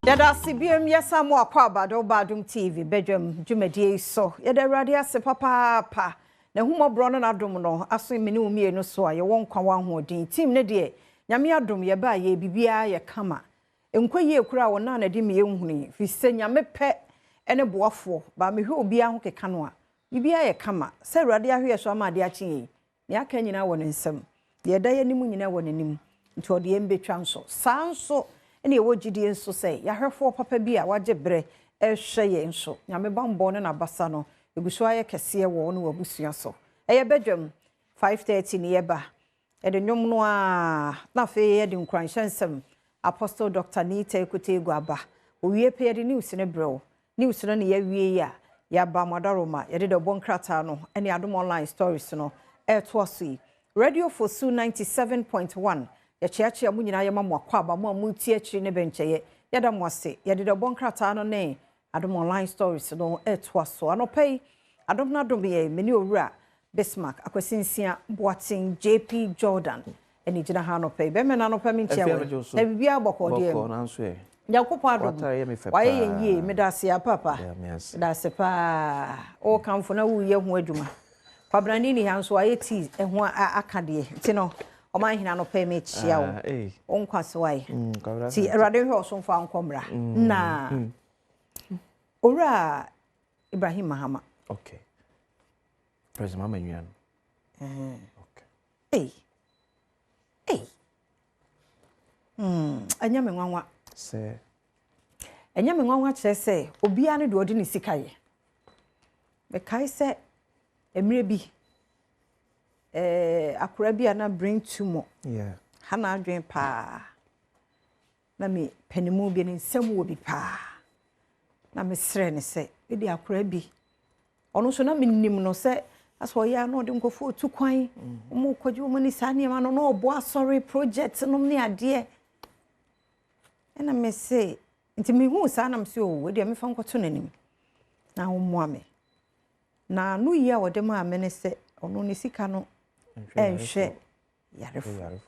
Yɛda ase biom yɛsan mo akɔ aba de woba Adom TV badwam dwumadie yi so. Yɛda Awurade ase papaapa. N'ahummɔborɔ ne n'adom no aso me ne wo mmienu so a yɛwɔ nkwa wɔ ahoɔden. Team no deɛ Nyame adom yɛbaa yɛ biribiara yɛ kama. Nkɔ yie koraa wɔ naa na de me nhunui firi sɛ Nyame pɛ ne boafoɔ. Baa mehwɛ obiara ho keka no a biribiara yɛ kama. Sɛ Awurade ahwɛ yɛ so ama adeɛ akye yɛn yi. Nea aka nyinaa wɔ ne nsam. Deɛ ɛda yɛn anim nyinaa wɔ n'anim, nti ɔde yɛn bɛtwa nso. Saa ara nso na yɛwɔ gyidie nso sɛ yɛahwɛfoɔ papa bi a wagye berɛ rehwɛ yɛn nso. Nyame banbɔ ne n'abasa no ɛgu so ara yɛ kɛseɛ wɔ wo ne w'abusua so. Ɛyɛ badwam, 5:30 ne yɛba. Yɛde nnwom no ara na afei yɛde nkuranhyɛ nsɛm Apostle Doctor Nii Teiko Teegu aba. Owie pɛ yɛde news no brɛ wo. News no ne yɛawie yi a, yɛaba mo adaworoma, yɛde dɛwbɔ nkrataa no ne Adom Online Stories no retoa so yi. Radio Fosu 97.1, yɛkyeakyea mo nyinaa, yɛma mo akwaaba, mo a moretie akyiri ne bɛnkyɛeɛ, yɛda mo ase. Yɛde dɛwbɔ nkrataa no ne Adom Online Stories no retoa so. Anɔpa yi, Adom no adom yɛn, me ne Owura Bismarck Akwasi Nsia Boateng JP Jordan ɛna gyina ha anɔpa yi. Bɛmɛ no anɔpa me nkyia wɔ na biribiara bɔkɔɔ deɛ. Bɔkɔɔ nanso ɛ. Nyankopɔn adom. W'atare yɛ me fɛ Wayɛ yɛn yie. paa. Meda ase a papa. Da me ase. Meda ase paa. Wo kamfo na woreyɛ ho adwuma. Kwabena Nini ha nso wayɛ tea ɛho aka deɛ. Nti no ɔman hene anɔpa yi mekyia wo. Ah, ei. Wo nkwa so ayɛ. Kwabena Ti Asante. Awurade nhwɛ ɔsomfo ankɔ mmra. Na Owura Ibrahim Mahama. Okay. President Mahama nua no. Okay. Ei. Ei. Ɛnyɛ me nwanwa. Sɛ. Ɛnyɛ me nwanwa kyerɛ sɛ obiara ne deɛ ɔde ne sika yɛ. Mekae sɛ mmerɛ bi akwadaa bi a na brain tumor. Ha na adwene paa. Na me panimu bi ne nsɛm wɔ bi paa. Na mesrɛ ne sɛ mede akwadaa bi. Ɔno nso na menim no sɛ asɛ ɔyɛ a na ɔde nkurɔfoɔ tu kwan. Wɔn kɔgye wɔn ani saa nneɛma no na ɔbɔ asɔre project nom ne adeɛ. Ɛna mese nti mehu saa na mese o wei deɛ mefa nkɔto n'anim na ɔmmoa me. Na ano yi a ɔde maa me ne sɛ ɔno ne sika no ɛnhwɛ yarefoɔ.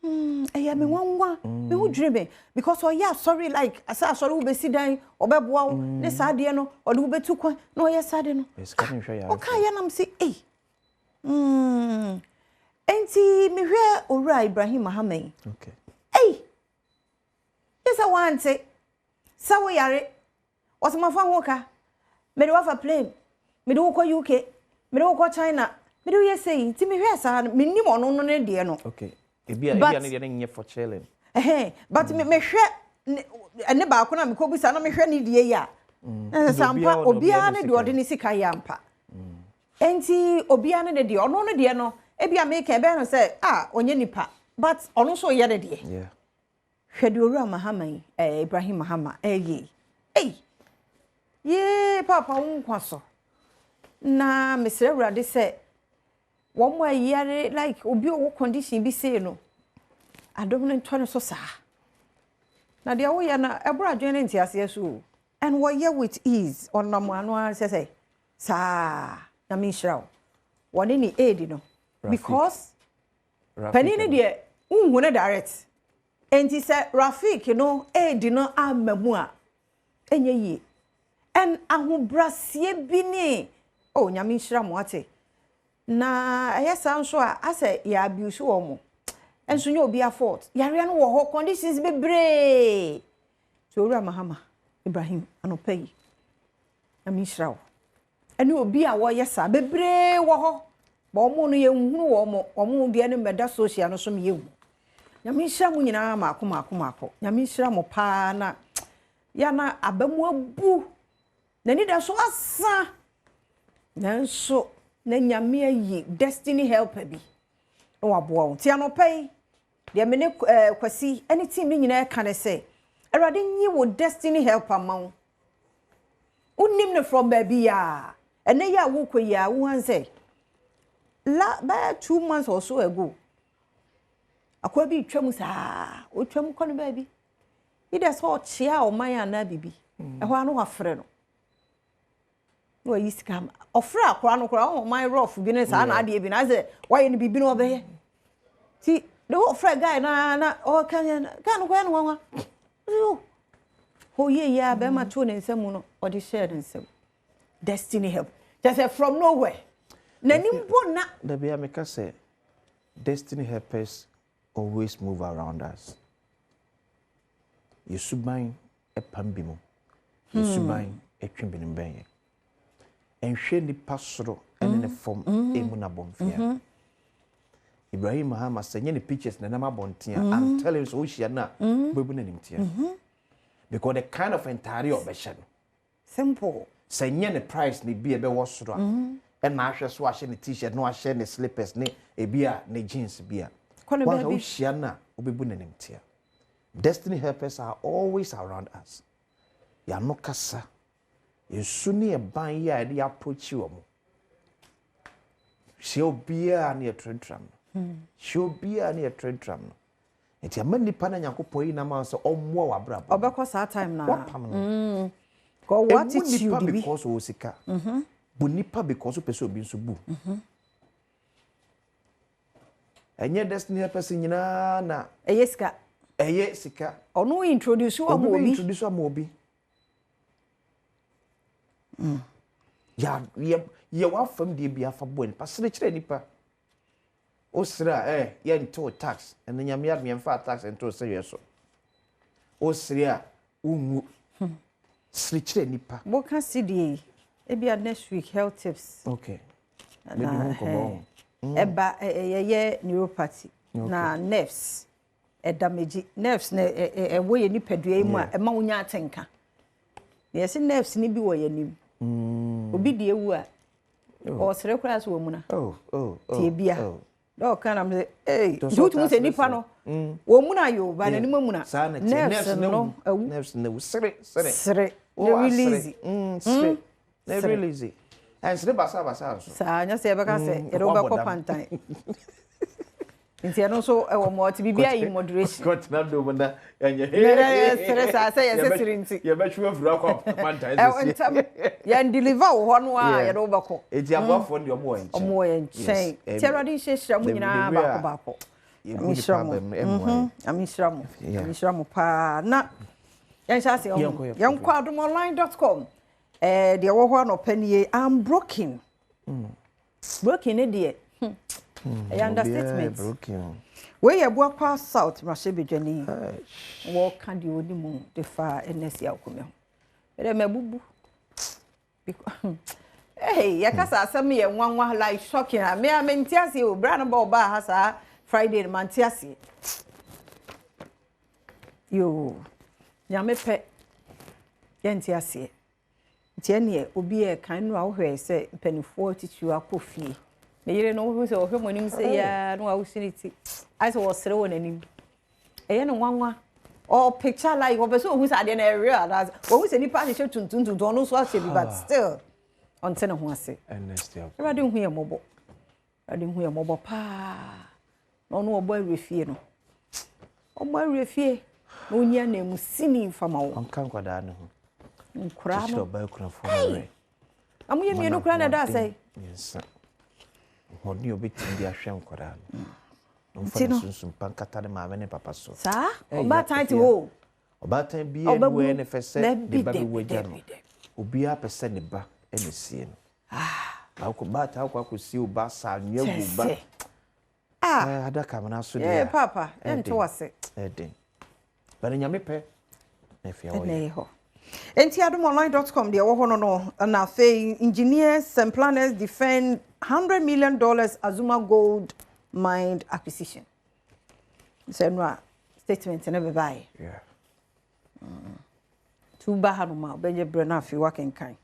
Ɛyɛ me nwanwa. Me ho dwiri me because ɔyɛ asɔre like asɛ asɔre wo bɛsi dan ɔbɛboa wo ne saa adeɛ no ɔde wo bɛtu kwan na ɔyɛ saa adeɛ no. Sika no nhwɛ yarefoɔ. Ɔka yɛ nam sɛ ei. Enti mehwɛ Owura Ibrahim Mahama yi. Okay. Ei. Yɛ sɛ wante sɛ wo yare wɔsɛ mafa ho ka mede wafa plane mede wo kɔ UK mede wo kɔ China mede wo yɛ sɛ yi nti mehwɛ saa no menim ɔno no ne deɛ no. Okay. Ebi a ebi a ne deɛ no nyɛ for chilling. Ɛhɛn but mehwɛ ne baako na mekɔ bisa na mehwɛ ne deɛ yi a. Na sɛ ampa obiara ne deɛ ɔde ne sika yɛ ampa. Enti obiara ne ne deɛ ɔno ne deɛ no ebi a meka ɛbɛyɛ no sɛ ah ɔnyɛ nipa but ɔno nso yɛ ne deɛ. Yeah. Hwɛ deɛ Owura Mahama yi Ibrahim Mahama ɛyɛ yi. Ei! Yee papa wo nkwa so. Na mesrɛ Awurade sɛ wɔn a yare like obi a ɔwɔ condition bi sei no adom no ntɔ ne so saa. Na deɛ woyɛ no ɛboro adwene ne nteaseɛ so o. And wɔyɛ with ease ɔnam ano ara sɛ sɛ saa na menhyira wo. Wɔne ne aid no because panin no deɛ wonhu no direct. Enti sɛ Rafik no aid no amma mu a ɛnyɛ yie. And ahobraseɛ bi ne oh Nyame nhyira mo ate. Na ɛyɛ saa nso a asɛ yɛ abuse wɔn mo. Nso nyɛ obi fault. Yareɛ no wɔ hɔ conditions bebree. So Owura Mahama Ibrahim anɔpa yi Nyame nhyira wo. Ɛne obi a wɔyɛ saa bebree wɔ hɔ. Ba wɔn no yɛnhunu wɔn wɔn deɛ no mmɛda social no so ma yɛnhu. Nyame nhyira mo nyinaa maako maako maako. Nyame nhyira mo paa na ya na aba mu abu. N'ani da so asa. Nanso na Nyame ayi destiny helper bi na waboa wo. Nti anɔpa yi deɛ me ne Kwasi ne team no nyinaa ka ne sɛ Awurade nyi wo destiny helper ma wo. Wonim no from baabi a ɛnɛ yi a wokɔ yi a wohan sɛ la bɛyɛ 2 months or so ago akoa bi twam saa otwam kɔ no baabi yi dɛ sɛ ɔkyea ɔman anaa bibi ɛhɔ ano wafrɛ no na wayi sika ama ɔfrɛ akora no koraa ɔman rough bi ne saa na adeɛ bi na asɛ wayɛ no bibi na ɔbɛyɛ ti de ɔfrɛ guy na na ɔka guy no kɔyɛ no nwanwa. Hɔ yie yie a bɛrima too ne nsa mu no, ɔde hyɛɛ ne nsam. Destiny help. Kyerɛ sɛ from nowhere. N'anim bɔ na. Dabi a meka sɛ destiny helpers always move around us. Yɛ suban pam bi mu. Yɛ suban twe binom bɛn yɛn. Nhwɛ nipa soro ne ne fam emu na bɔnfia. Ibrahim Mahama sɛ nyɛ ne pictures na ɛnam abɔnten a, I'm telling you sɛ wohyia no a, wobɛbu no animtia. Because the kind of ntaare a ɔbɛhyɛ no. Simple. Sɛ nyɛ ne price ne bi a ɛbɛwɔ soro a, ɛna ahwɛ so ahyɛ ne T-shirt na wahyɛ ne slippers ne ebi a ne jeans bi a. Kɔ ne Wɔn a baabi. wohyia no a, wobɛbu no animtia. Destiny helpers are always around us. Yɛano kasa. Yɛsu ne yɛban yi a yɛde approach wɔn. Hyia obiara ne yɛtrɛntram no. Hyia obiara ne yɛtrɛntram no. Nti ama nipa na Nyankopɔn yi nam sɛ ɔmmoa w'abrabɔ. Ɔbɛkɔ saa time na. Wapam no. Kɔ wɔ Emu attitude nipa bi. because ɔwɔ sika. Bu nipa because wopɛ sɛ obi nso bu. Ɛnyɛ destiny helpers nyinaa na Ɛyɛ sika. ɛyɛ sika. Ɔno introduce wa Obi ma bɛ obi. introduce ama obi. Yɛ yɛ yɛ w'afam deɛ bi afa bɔ nipa sere kyerɛ nipa. O sere a yɛntew tax, ɛno Nyame adom yɛmfa tax nto sɛ yɛ so. O sere a wonwu. Sere kyerɛ nipa. Boka si deɛ yi. Ebia next week health tips. Okay. Na Maybe ho nkɔmmɔ ho. Ɛba ɛyɛ neuropathy na nerves ɛdamage nerves na ɛwɔ yɛ nipadua yi mu a ɛma wonya atenka. Na yɛsɛ nerves ni bi wɔ yɛn anim. Obi di ewu a ɔsere koraa so wɔ mu na. Oh. Tie bia. Oh. Dɛ ɔka nam sɛ ee Nti nti wotumi sɛ ɔsere nipa no wɔn mu na yɛ o ba n'anim amu na Saa na kyerɛ. nerves no awu. Nerves no awu. Sere sere. Sere Wo na asere. release. Sere. Na Sere. release. Ɛnsere basa basa nso. Saa nyɛ sɛ yɛbɛka sɛ yɛde wabɔ wobɛkɔ dam. pantan. Nti ɛno nso ɛwɔ mɔ ɔte biribi ayi moderation. Kɔtena dom na ɛnyɛ. Nɛ sere saa sɛ yɛsɛ sere nti. Yɛbɛtwe afiri akɔ pantan Ɛwɔ sɛsie. ntam yɛn deliver wɔ hɔ no a Yeah. yɛde wobɛkɔ. Eti aboafoɔ no deɛ ɔmo wɔ nkyɛn. Ɔmo wɔ yɛn nkyɛn. Yes. Nti Awurade nhyirahyira mo nyinaa The way a baako baako. yɛbu Nyame nhyira nipa mo. aba mu, ɛmmoa yɛn. Nyame nhyira mo. Yeah. Nyame nhyira mo paa. Na yɛnhyɛ ase ɔmo. Yɛnkɔ, yɛnkɔ. Yɛnkɔ adomonline.com. Deɛ ɛwɔ hɔ anɔpa nie, I'm broken. Broken ne deɛ. Ɛyɛ understatement. Broken. Wei yɛ Abuakwa South mmarahyɛbadwani. Wɔka deɛ ɔnim de fa Ernest Yaw Kumi ho. Ɛdɛ mabubu. Hey, yɛkasa asɛm yɛ nwanwa, like shocking a me a mente aseɛ o. Bra no ba ɔbaa ha saa Friday no, mante aseɛ. Yo, Nyame pɛ yɛnte aseɛ. Nti ɛneɛ obi yɛ kan no a wohwɛ sɛ mpanimfoɔ titiri akɔ fie. Ne yere no wohu sɛ ɔhwɛ mo anim sɛ yaa na wawosi ne ti. Ayɛ sɛ wɔsere wɔ n'anim. Ɛyɛ no nwanwa. Ɔ picture like ɔpɛ sɛ ohu sɛ adeɛ no ɛyɛ real anaasɛ ohu sɛ nipa ahyehyɛ tuntum tuntum, ɔno nso ahyɛ bi, but still ɔnte ne ho ase. Ernest Yaw. Awurade nhu yɛ mmɔbɔ. Awurade nhu yɛ mmɔbɔ paa. Na ɔno ɔbɔ awerɛ fie no. Ɔbɔ awerɛ fie na ɔnyi ananmu sini mfama wo. Ɔnka nkwadaa ne ho. Nkoraa Kyekyere no. ɔbaa kunafoɔ no werɛ. Na moyɛ mmienu koraa na ɛda asɛe. Mmiɛnsa. Ahoɔden a obɛtumi de ahwɛ nkwadaa no. Na ɔmfa Nti ne no. sunsum pa nkata ne maame ne papa so. Saa Ɛyɛ ɔbaatan te afia. hɔ o. Ɔbaatan biara Ɔbɛbu- ni wɔ ne fɛ sɛ ne Dabi, ba dabi, bɛwu agya no. dabi, dabi. Obiara pɛ sɛ ne ba ɛna sie no. Baako baatan akɔ akɔsie wo ba saa anwea gu ba. Kyɛ sɛ. Ah, Adaka mena so yɛ deɛ a, papa, yɛnto ɛden. wase. Ɛden. Bɛne Nyame pɛ na afia Ɛna wɔyɛ. ɛyɛ hɔ. Enti adomonline.com deɛ ɛwɔ hɔ no, na afei engineers and planners defend $100 million Azuma Gold mine acquisition. Sɛ no a statement no bɛbaeɛ. Tu ba ha no ma wobɛnyɛ berɛ no afei woakenkan.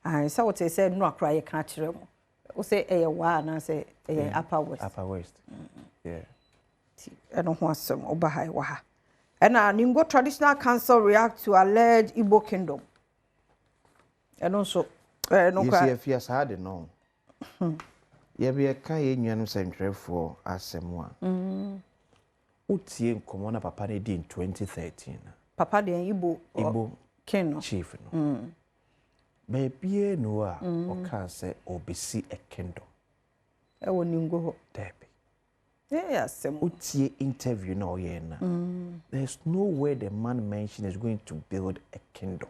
Ae, sɛ wote sɛ no akora yɛka kyerɛ mo. Wo sɛ ɛyɛ waa anaasɛ ɛyɛ Upper West. Upper West. Yeah. Nti ɛno ho asɛm woba ha, ɛwɔ ha. Ɛna Ningo Traditional Council react to alleged Igbo kingdom. Ɛno nso ɛno Yɛsi kora. afia saa de no. Yɛbi yɛka yɛn nuanom sɛntwerɛfoɔ asɛm a. Wotie nkɔmmɔ na papa no di in 2013 a. Papa deɛ Igbo Igbo king no. chief no. Baabiara ni hɔ a ɔkaa sɛ ɔbɛsi a kingdom. Ɛwɔ Ningo hɔ. Daabi. Ɛyɛ asɛm. Wotie interview na ɔyɛ na there's no way the man mentioned is going to build a kingdom.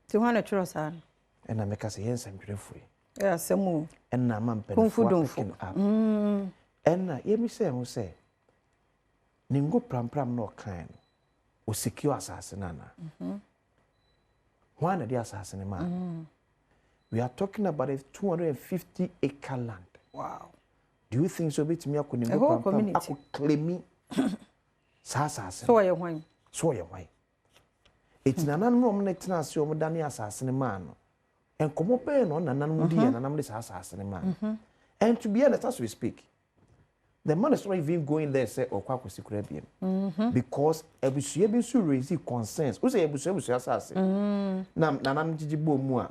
Nti hwan na twerɛ saa no? Ɛna meka sɛ yɛn nsɛmtwerɛfoɔ yi Ɛyɛ asɛm o. Ɛna ama Kumfu mpanimfoɔ domfo. apicking up. Ɛna yɛmi sɛ ho sɛ ne ngo prampram na ɔkan no, ɔsecure asase no anaa? Hwan na de asase no maa no? We are talking about a 250 acre land. Do you think so obetumi akɔ ne A ngo whole prampram community. akɔ claim saa asase So no? ɔyɛ hwan? So ɔyɛ hwan? Eti nananom na ɔmo ne tena ase, ɔmo dane asase no maa no, nkɔmɔ bɛyɛ na ɔnananom di yɛ nananom de saa asase no maa no. And to be honest, as we speak, the man is not even going there sɛ ɔkɔ akɔsi kura biem, because abusua bi nso raise concerns o sɛ abusua asase na nananom gyegye bɔ mu a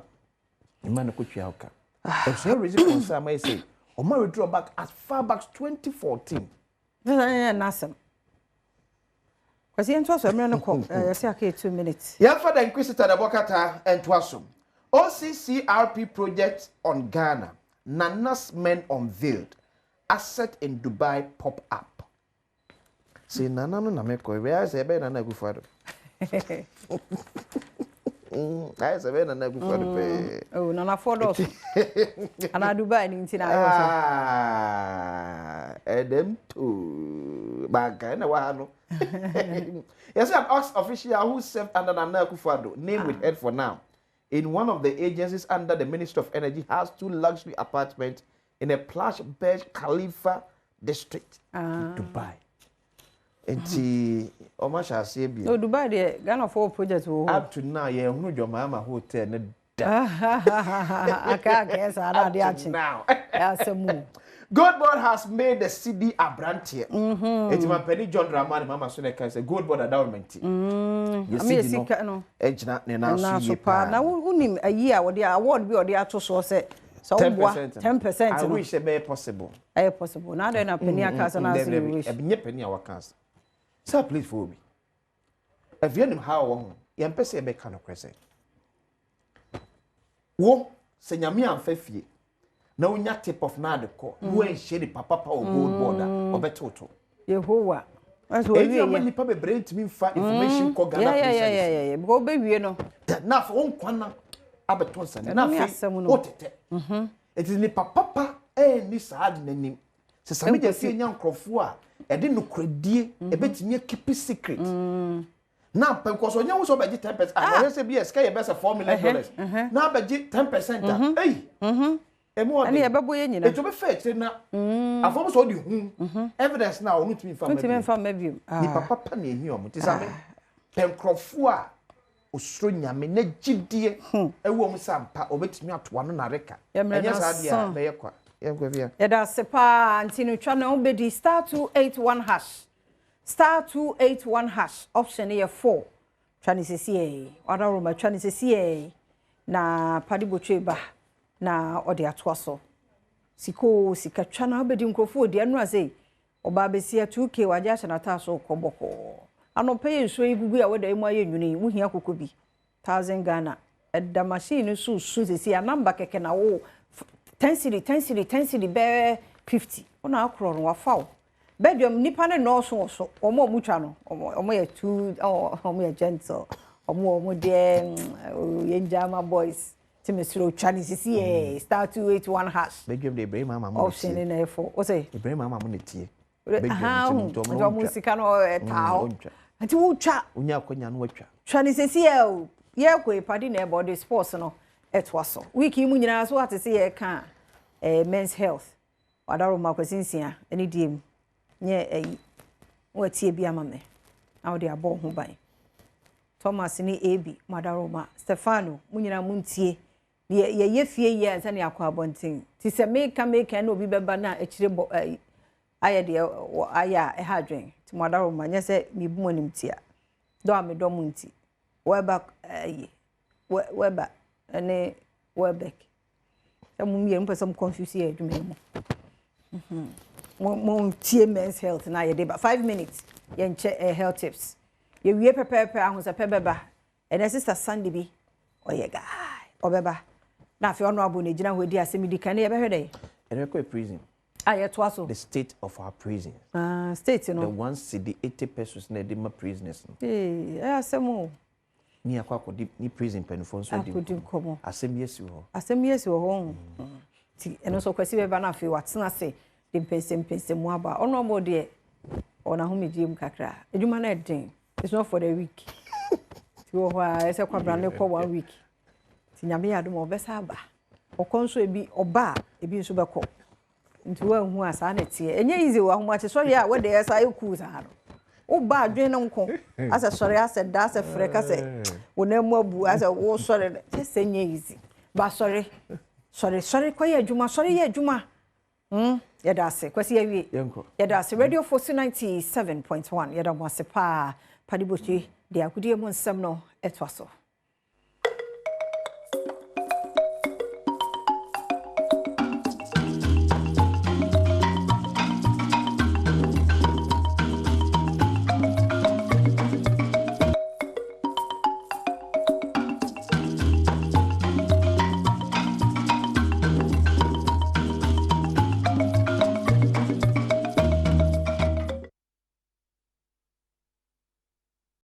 mma no kɔtua ɔka. Abusua raise concern ama yɛ sɛ ɔmo withdraw back as far back as 2014. Sɛ ɛyɛ n'asɛm. Kwasi, yɛn to so, mmerɛ no kɔ. Yɛsɛ aka yɛ 2 minutes. Yɛmfa The Inquisitor na bɔkata ntoa so. OCCRP project on Ghana, Nana's men unveiled asset in Dubai pop up. Sɛ Nana no na mekɔ ɛbɛyɛ sɛ ɛbɛyɛ Nana Akufo-Addo, ayɛ sɛ ɛbɛyɛ Nana Akufo-Addo pɛɛ. Oh, nanafoɔ dɔɔso. Anaa Dubai ni nti na ayɛ wɔ so. Ah, ɛdɛm too banka ɛna wɔ ha no. Yɛsɛ an ex official who served under Nana Akufo-Addo, name withheld for now, in one of the agencies under the Ministry of Energy, has two luxury apartments in a plush Burj Khalifa district in Dubai. Nti ɔmo ahyɛ aseɛ bi. No, Dubai deɛ, Ghanafoɔ project wɔ hɔ. Up to now, yɛn hunu Dwamahama hotel ne da. Aka aka saa na ade Up to akye. now. Ɛyɛ asɛm o. Gold Board has made the cedi aberanteɛ. Eti mampanin John Dramani Mahama so na ɛka sɛ Gold Board adawomenti. Yɛ Ama yɛ cedi no sika no. ɛgyina ne nan so Ɛna yie so paa. paa. Na wonim ayi a wɔde award bi a wɔde ato soɔ sɛ woboa 10%. 10% I no. wish ɛbɛyɛ possible. Ɛyɛ possible. Na adɛn na panin aka sɛ na ase you wish? Ɛnyɛ panin a waka ase. Sɛ please for obi. Ɛfie nim ha a ɔwɔ ho. Yɛmpɛ sɛ yɛbɛka nokorɛ sɛ. Wo sɛ Nyame amfa fie na wonya tip off na ade kɔ na woanhyia nipa papa wɔ Gold Board a ɔbɛtew to. Yehowa. Ɛsɛ Eti owie ama yɛ. nipa bebree ntumi nfa information kɔ Ghana Yeah, Police yeah, Service. yeah. Because wobɛwie no. Na afei wo nkwa na abɛto nsane na Ɛno ne afei asɛm no. wotɛtɛ. Eti nipa papa ɛnni saa ade n'anim sɛ Sammy Gyamfi nya nkurɔfoɔ a ɛde nokoradie ɛbɛtumi akeep secret na mpɛ nkɔsɔ ɔnyɛ wo sɛ ɔbɛgye 10%, ah, ɔyɛ sɛ bi yɛ sika yɛ bɛ sɛ $4 million na abɛgye 10% a, eyi emu ɔde Ɛne yɛbɛbɔ yɛ nyina. Etu ɔbɛfɛ akyire na afɔm sɛ ɔde hu evidence na ɔno tumi nfa mma Ntumi bio. mfa mma bio. Ah. Nipa papa na ehi ɔmo ti Sammy pɛ nkurɔfoɔ a osoro Nyame na gyidie ɛwɔ mu sɛ ampa ɔbɛtumi ato ano nareka. Yɛmmerɛ Ɛnyɛ saa deɛ a n'aso. bɛyɛ kwa. Yɛnkɔ bia. Yɛda ase paa. Nti no twa na wobɛdi *281#, *281#, option no yɛ 4. Twa ne sesiɛ ɔdaroma, twa ne sesiɛ na pade botwe ba na ɔde atoa so. Sika o sika, twa na wobɛdi nkurɔfoɔ odi ɛno a sɛ ɔbaa bɛsia 2K wagye ahyɛ n'ataa so kɔ bɔkɔɔ. Anɔpɛ yɛ nsuo yi gugu a wɔda yi mu ayɛ nwunu yi, wohia koko bi 1,000 Ghana ɛda machine no so su sesi a number kɛkɛ na wo 10 cedi, 10 cedi, 10 cedi bɛɛ 50 wɔn akorɔ no wafa wo bɛdwam. Nipa ne nɔɔso wɔ so. Wɔn a wɔn twa no, wɔn yɛ too, wɔn yɛ gentle. Wɔn deɛ yɛn gyama boys ti mesrɛ otwa ne sisi yɛ *281#. Bɛdwam de Ibrahim ama mo ne Option tie. ne na ɛfɔ wɔsɛ. Ibrahim ama mo ne tie. Aha, Bɛdwam nti nti wɔn sika no ɛtaa hɔ ɔntwa. Nti wotwa. Wonya akɔnya no watwa. Twa ne sisi yɛ o. Yɛkɔ epade na ɛbɔ de sports no ɛtoa so. Week yi mu nyinaa so ate sɛ yɛka men's health. Wadaroma Kwasi Nsia ɛne die mu nyɛ ɛyi wɔatie bi ama me na wɔde abɔ ho ban. Thomas ne ab madaroma Stefano mo nyinaa mo ntie. Yɛyɛ fie yie ansa ne akɔ abɔnten. Ti sɛ meka meka na obi bɛba na akyire bɔ ɛyi ayɛ deɛ ayɛ a ɛha adwen. Ti mo adaroma nyɛ sɛ mebu mo anim tia dɔ a medɔ mo nti wɛba ɛyi wɛba ɛne wɛbɛk sɛ mo mmienu mpɛ sɛ mo confuse yɛ adwuma yi mu. Mo tie men's health na yɛde ba 5 minutes. Yɛnkyɛ health tips yɛwie pɛpɛɛpɛ. Ahosɛpɛ bɛba ɛnɛ. Sister Sunday bi ɔyɛ guy ɔbɛba na afei ɔno abo na egyina hɔ di asɛm di kan ne yɛbɛhwɛ dɛ. Ɛnɛ kɔ prison. A yɛtoa so. The state of our prisons. Ah, state no. The 1 cedi 80 pesewas na yɛde ma prisoners no. Ee, ɛyɛ asɛm o. Ne akɔ akɔdi ne prison mpanimfoɔ nso adi Akɔdi nkɔmmɔ. Asɛm bi asi hɔ. Asɛm yi asi wɔ hɔ. Nti ɛno nso Kwasi bɛba no, afei watena ase de mpɛnsɛmpɛnsɛmu aba. Ɔno ɔbɔ deɛ ɔwɔ n'ahomegye mu kakra. Adwuma no ɛden. It's not for the weak. Nti wɔ hɔ a ɛsɛ kwabra ne kɔ one week. Nti Nyame yɛ adom a, ɔbɛsa aba. Ɔkɔ nso, ebi ɔba a, ebi nso bɛkɔ. Nti woanhu a, saa na ɛteɛ. Ɛnyɛ easy wɔ ahomakye sɔre a wɔde ɛsa ɛkuu saa no. Woba, adwene no nko asɛ sɔre, asɛ da, asɛ frɛ ka sɛ wo nan mu abu, asɛ wo sɔre no kyɛ sɛ nyɛ easy ba. Sɔre, sɔre, sɔre kɔyɛ adwuma, sɔre yɛ adwuma. Yɛda ase, Kwasi, awie. Yɛnkɔ. Yɛda ase. Radio Fosu 97.1, yɛda mo ase paa. Padibotwe de agodie mu nsɛm no ɛtoa so.